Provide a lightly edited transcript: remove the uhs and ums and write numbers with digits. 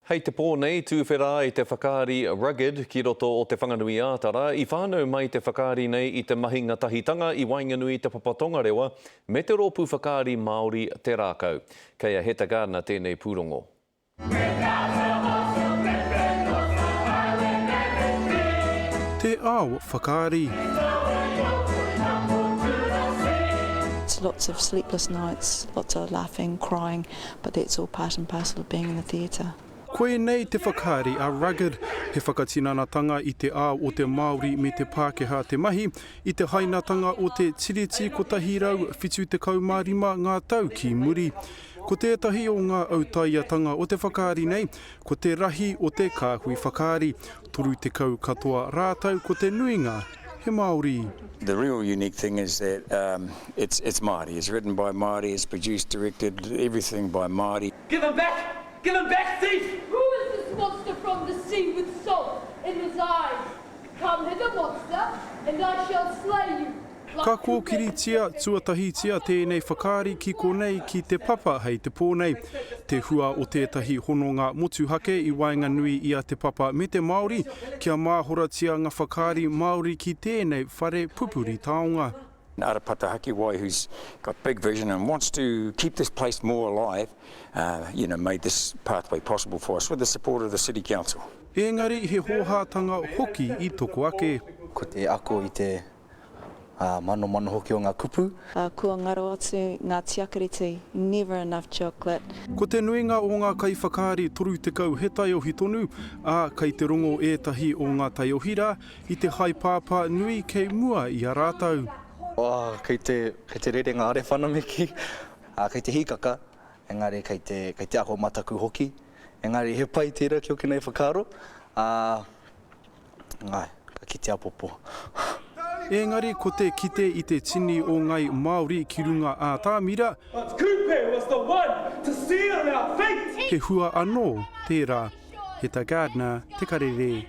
Hei te pō nei, tūwhera ai te whakaari Rugged ki roto o Te Whanganui-ā-Tara. I whānau mai te whakaari nei i te mahinga tahitanga i waenganui i Te Papa Tongarewa me te rōpū whakaari Māori Te Rākau. Kei a Heta Gardiner tēnei pūrongo. Te ao whakaari. It's lots of sleepless nights, lots of laughing, crying, but that's all part and parcel of being in the theatre. Koinei te whakaari a Rugged, he whakatinanatanga i te ao o te Māori me te Pākehā te mahi, i te hainatanga o te Tiriti 175 ngā tau ki muri. Ko tētahi o ngā autaiatanga o te whakaari nei, ko te rahi o te kāhui whakaari, 30 katoa rātou ko te nuinga he Māori. The real unique thing is that um, it's, it's Māori. It's written by Māori, it's produced, directed, everything by Māori. Give him back! Give him back, thief! Who is this monster from the sea with salt in his eyes? Come hither, monster, and I shall slay you. Ka kōkiritia tuatahitia tēnei whakaari ki konei ki Te Papa hei te pō nei. Te hua o tētahi hononga motuhake i waenganui i a Te Papa me te Māori kia māhoratia nga whakaari Māori ki tēnei whare pupuri taonga. Arapata Hakiwai who's got big vision and wants to keep this place more alive, you know, made this pathway possible for us with the support of the City Council. Engari he hōhātanga hoki i toko ake. Ko te ako i te ā, manomano hoki o ngā kupu. Ā, kua ngaro atu ngā tiakareti, never enough chocolate. Ko te nuinga o ngā kaiwhakaari 30 he taiohi tonu, ā, kei te rongo ētahi o ngā taiohi rā i te haepāpā nui kei mua i a rātou. Oh, kei te, kei te rere ngā arewhana me kī, ā, kei te hīkaka, engari kei te, kei te ako mataku hoki. Engari he pai tērā ki ōku nei whakaaro, ā, Ae, ka kite apopo. Engari ko te kite i te tini o ngai Maori ki runga atamira, But Kupe was the one to seal our fate! He hua anō tērā. Heta Gardiner, Te Karere.